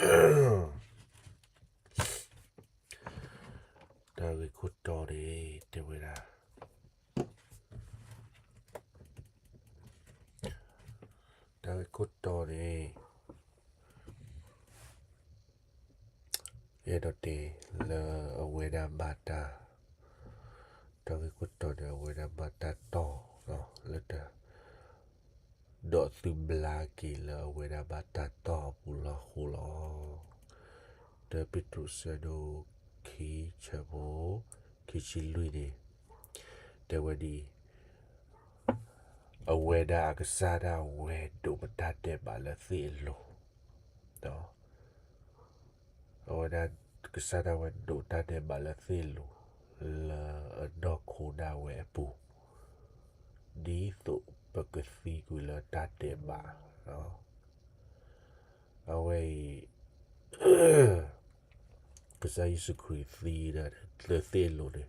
တၢ်ဂ့ၢ်ခိၣ်တီန့ၣ် တဲဝဲဒၣ်, တၢ်ဂ့ၢ်ခိၣ်တီန့ၣ် အဲၣ်ဒိးတဲလၢအဝဲဒၣ်ဘၣ်တၢ်, တၢ်ဂ့ၢ်ခိၣ်တီန့ၣ် အဝဲဒၣ်ဘၣ်တၢ်တီၢ်လၢတၢ် ဒီးသုဘျါက့ၤလၢအဝဲဒၣ်ဘၣ်တၢ်တီၢ်အပူၤလီၤအဃိလီၤ. တၢပ့းတရူးဆၢဒိၣ်ခံဆၢဖိခံဆံလွံၢ်န့ၣ် တဲဝဲဒ်အံၤ, အဝဲဒၣ်အကစၢ်ဒၣ်ဝဲဒိးပတၢ်ဒဲးဘးလၢသ့ၣ်အလိၤ, ဒီး အဝဲဒၣ်ကစၢ်ဒၣ်ဝဲဒိးတၢ်ဒဲးဘးလၢသ့ၣ်အလိၤ လၢအနီၢ်ခိဒၣ်ဝဲအပူၤ, ဒ်သိးပကသံကွံာ်လၢတၢ်ဒဲးဘး, အဝဲအံၤ ကစၢ်ယ့ၣ်ၡူးခရံာ်သံဒီးလၢသ့ၣ်အလိၤန့ၣ်, ဒ်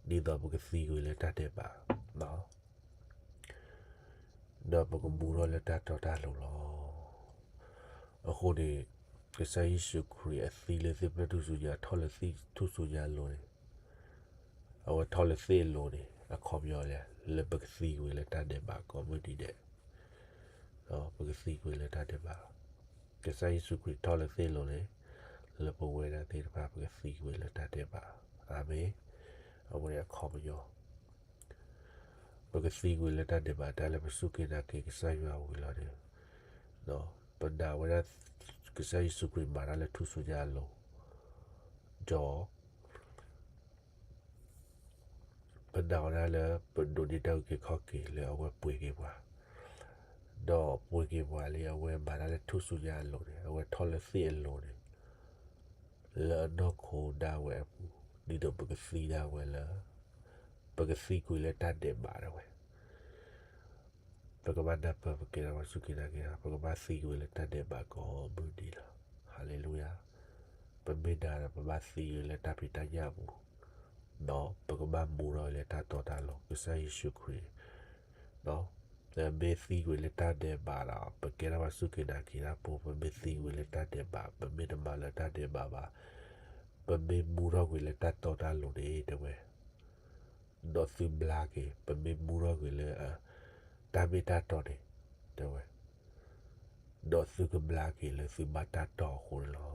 သိးပကသံကွံာ်လၢတၢ်ဒဲးဘး ဒီးပကမူထီၣ်လၢတၢ်တီတၢ်လိၤလီၤ. အဃိန့ၣ် ကစၢ်ယ့ၣ်ၡူးခရံာ်အသံလၢသ့ၣ်ဖျၢၣ်ထူၣ်စုညါ ထီၣ်လၢသ့ၣ်ထူၣ်စုညါအလိၤန့ၣ်, အဝဲထီၣ်လၢသ့ၣ်အလိၤန့ၣ် အခီပညီလဲၣ် လၢပကသံကွံာ်လၢတၢ်ဒဲးဘးကိးမုၢ်နံၤဒဲး, ပကသံကွံာ်လၢတၢ်ဒဲးဘးလီၤ. ကစၢ်ယ့ၣ်ၡူးခရံာ်ထီၣ်လၢသ့ၣ်အလိၤန့ၣ် လၢပဝဲဒၣ်သ့ၣ်တဖၣ် ပကသံကွံာ်လၢတၢ်ဒဲးဘး, အၤမ့ၣ်. အဝဲန့ၣ်အခီပညီ ပကသံကွံာ်လၢတၢ်ဒဲးဘး တၢ်လၢပစူၢ်က့ၤနာ်က့ၤကစၢ်ယွၤဝံၤလီၤန့ၣ်, ပနာ်ဝဲဒၣ် ကစၢ်ယ့ၣ်ၡူးခရံာ်မၤတၢ်လၢထူၣ်စုညါအလိၤ, ဒီး ပနာ်ဝဲဒၣ်လၢပဒိးန့ၢ်တၢ်အုၣ်က့ၤခီၣ်က့ၤလၢအဝဲပှ့ၤက့ၤပှၤ, ဒီးပှ့ၤက့ၤပှၤလံ အဝဲမၤတၢ်လၢထူၣ်စုညါအလိၤန့ၣ် အဝဲထီၣ်လၢသ့ၣ်အလိၤန့ၣ် လၢအနီၢ်ခိဒၣ်ဝဲအပူၤ, ဒ်သိးပကသံဒၣ်ဝဲလၢ ပကသံကွံာ်လၢတၢ်ဒဲးဘးဒၣ်ဝဲ, ပကဘၣ်နၢ်ပၢၢ် ပကဲထီၣ်ပှၤစူၢ်က့ၤနာ်က့ၤ, ပကဘၣ်သံကွံာ်လၢတၢ်ဒဲးဘးကိးမုၢ်နံၤလီၤ. ဟၤလ့လူယၤ. ပမ့ၢ်နာ်ဒီး ပဘၣ်သံကွံာ်လၢတၢ်ဖံးတၢ်ညၣ်အပူၤ, ဒီးပကဘၣ်မူထီၣ်လၢတၢ်တီတၢ်လိၤ ကစၢ်ယ့ၣ်ၡူးခရံာ် ပမ့ၢ်သံကွံာ်လၢတၢ်ဒဲးဘးဒီး ပကဲထီၣ်ပှၤစူၢ်က့ၤနာ်က့ၤတၢ်ဖိ, ပမ့ၢ်သံကွံာ်လၢတၢ်ဒဲးဘး, ပမ့ၢ်တမၤလၢတၢ်ဒဲးဘးဘၣ်, ပမ့ၢ်မူထီၣ်ကွံာ်လၢတၢ်တီတၢ်လိၤန့ၣ် တဲဝဲ, ဒီးသုဘျါက့ၤ, ပမ့ၢ်မူထီၣ်ကွံာ်လၢ တၢ်မ့ၢ်တၢ်တီန့ၣ်, တဲဝဲ, ဒီးသုကဘျါက့ၤလၢသုဘၣ်တၢ်တီအဃိန့ၣ်လီၤ.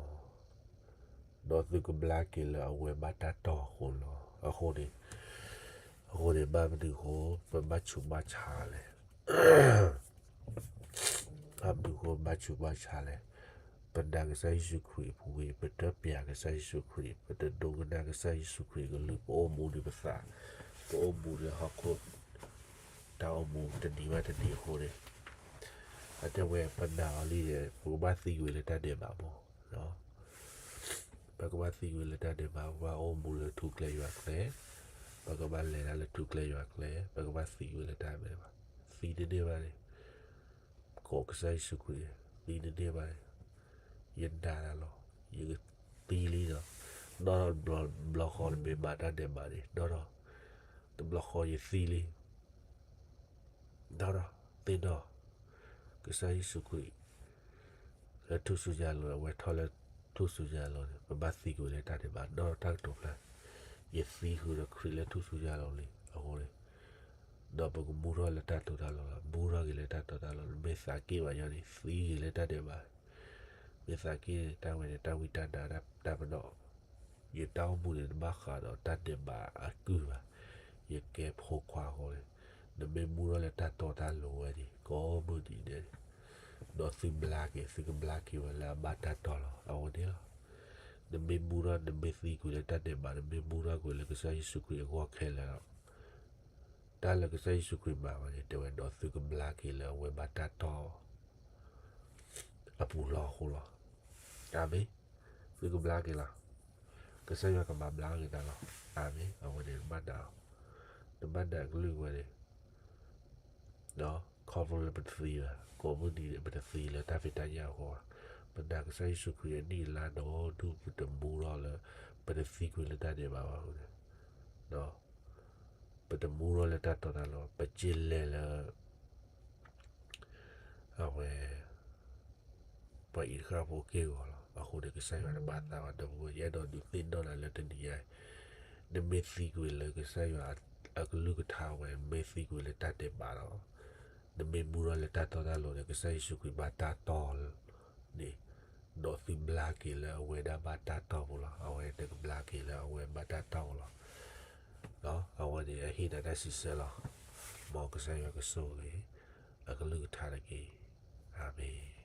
ဒီးသုကဘျါက့ၤလၢအဝဲဘၣ်တၢ်တီအဃိလီၤ. အဃိန့ၣ်, အဃိန့ၣ် ဘၣ်မနုၤအဃိ ပဘၣ်ဆူးဘၣ်ဆါလဲၣ်. ဘၣ်မနုၤအဃိ ပဘၣ်ဆူးဘၣ်ဆါလဲၣ်. ပနာ်ကစၢ်ယ့ၣ်ၡူးခရံာ်အပူၤဝံၤ ပတပျးကစၢ်ယ့ၣ်ၡူးခရံာ်, ပတဒိကနၣ်ကစၢ်ယ့ၣ်ၡူးခရံာ်အကလုၢ်, ပအိၣ်မူဒံးပသး, ပအိၣ်မူလၢဟီၣ်ခိၣ် တၢ်အိၣ်မူတနံၤဘၣ်တနံၤအဃိန့ၣ်, အတဲဝဲပနာ်အီၤလံန့ၣ် ပကဘၣ်သံကွံာ်လၢတၢ်ဒဲးဘးမး, ပကဘၣ်သံကွံာ်လၢတၢ်ဒဲးဘး, ပကဘၣ်အိၣ်မူလၢထူကျဲယွၤကျဲ, ပကဘၣ်လဲၤတၢ်လၢထူကျဲယွၤကျဲ, ပကဘၣ်သံကွံာ်လၢတၢ်ဒဲးဘး, သံတန့ၢ်ဘၣ်န့ၣ်, ကိးကစၢ်ယ့ၣ်ၡူးခရံာ်, သံတန့ၢ်ဘၣ်န့ၣ်, ယနာ်တၢ်လီၤ, ယကသံလံဒီး, နီၢ်နီၢ်တဘျီဃီတမ့ၢ်မၤတၢ်ဒဲးဘးန့ၣ်, နီၢ်နီၢ်တဘျီဃီယသံလံ ဒီးသ့ၣ်နီၣ် ကစၢ်ယ့ၣ်ၡူးခရံာ် လၢထူၣ်စုညါအလိၤ, အဝဲထီၣ်လၢထူၣ်စုညါအလိၤန့ၣ် ပဘၣ်သံကွံာ်လၢတၢ်ဒဲးဘး, ဒီးတၢ်ကတိၤဖျါ, ယသံဃုာ်ဒီးခရံာ်လၢထူၣ်စုညါအလိၤလံအဃိန့ၣ်, ဒီးပကမူထီၣ်လၢတၢ်တီတၢ်လိၤလီၤ. မူထီၣ်က့ၤလၢတၢ်တီတၢ်လိၤ, မ့ၢ်သးက့ၣ်ဘၣ်ယီန့ၣ် သံက့ၤလၢတၢ်ဒဲးဘး, မ့ၢ်သးက့ၣ်န့ၣ် တၢ်ဝဲန့ၣ် တၢ်ဝံတၢ်နါတၢ်ပနီၣ် ယတၢ်အိၣ်မူန့ၣ် တဘၣ်ဃးဒီးတၢ်ဒဲးဘးအကုၢ်ဘၣ်. ယကဲဖိခွါအဃိန့ၣ်, နမ့ၢ်မူထီၣ်လၢတၢ်တီတၢ်လိၤဝဲန့ၣ် ကိးမုၢ်နံၤဒဲးန့ၣ်, ဒီးသုဘျါက့ၤ, သုကဘျါက့ၤဝဲလၢအဘၣ်တၢ်တီလီၤ. အဝဲန့ၣ်လီၤ. နမ့ၢ်မူထီၣ်, နမ့ၢ်သံကွံာ်လၢတၢ်ဒဲးဘး, နမ့ၢ်မူထီၣ်ကွံာ်လၢကစၢ်ယ့ၣ်ၡူးခရံာ်အဂီၢ်ခဲလၢာ်ဒီး, တၢ်လၢကစၢ်ယ့ၣ်ၡူးခရံာ်မၤဝဲန့ၣ် တဲဝဲဒီးသုကဘျါက့ၤလၢအဝဲဘၣ်တၢ်တီ အပူၤလီၤအဃိလီၤ. အၤမ့ၣ်. သုကဘျါက့ၤလီၤ. ကစၢ်ယွၤကမၤဘျါက့ၤနၤလီၤ. အၤမ့ၣ်. အဝဲန့ၣ်တဘၣ်နာ်, တဘၣ်နာ်ကလုၢ်ဝဲန့ၣ်, ခီဖျိလၢပတသံဘၣ်, ကိးမုၢ်နံၤန့ၣ် ပတသံလၢတၢ်ဖံးတၢ်ညၣ်အဃိဘၣ်. ပနာ်ကစၢ်ယ့ၣ်ၡူးခရံာ်အနံၣ်အလါဒီးဒူၣ်ပတမူထီၣ်လၢ ပတသံကွံာ်လၢတၢ်ဒဲးဘးဘၣ်အဃိန့ၣ်, ပတမူထီၣ်လၢတၢ်တီတၢ်လိၤ, ပက့ၤလဲၤလၢ အဝဲ ပှၤအံၤတဃၣ်ဖိက့ၢ်ဂီၤလီၤ. အဃိန့ၣ် ကစၢ်ယွၤတဘၣ်သးဘၣ် ဒီပုၢ်ဝဲၢ် ယအဲၣ်ဒိးဒုးသ့ၣ်နီၣ်နၤလၢတနံၤညါအံၤ, နမ့ၢ်သံကွံာ်လၢကစၢ်ယွၤအကလုၢ်ကထါဝဲ မ့ၢ်သံကွံာ်လၢတၢ်ဒဲးဘးဒီး, နမ့ၢ်မူထီၣ်လၢတၢ်တီတၢ်လိၤန့ၣ် ကစၢ်ယ့ၣ်ၡူးခရံာ်ဘၣ်တၢ်တီန့ၣ်, ဒီးသုဘျါက့ၤလၢအဝဲဒၣ်ဘၣ်တၢ်တီပူၤလီၤ. အဝဲန့ၣ်ကဘျါက့ၤလၢအဝဲဘၣ်တၢ်တီပူၤလီၤ. အဝဲန့ၣ်အဟ့ၣ်နၤတၢ်စံးဆၢလီၤ. မ်ကစၢ်ယွၤကဆိၣ်ဂ့ၤ အကလုၢ်ကထါတက့ၢ်. အၤမ့ၣ်.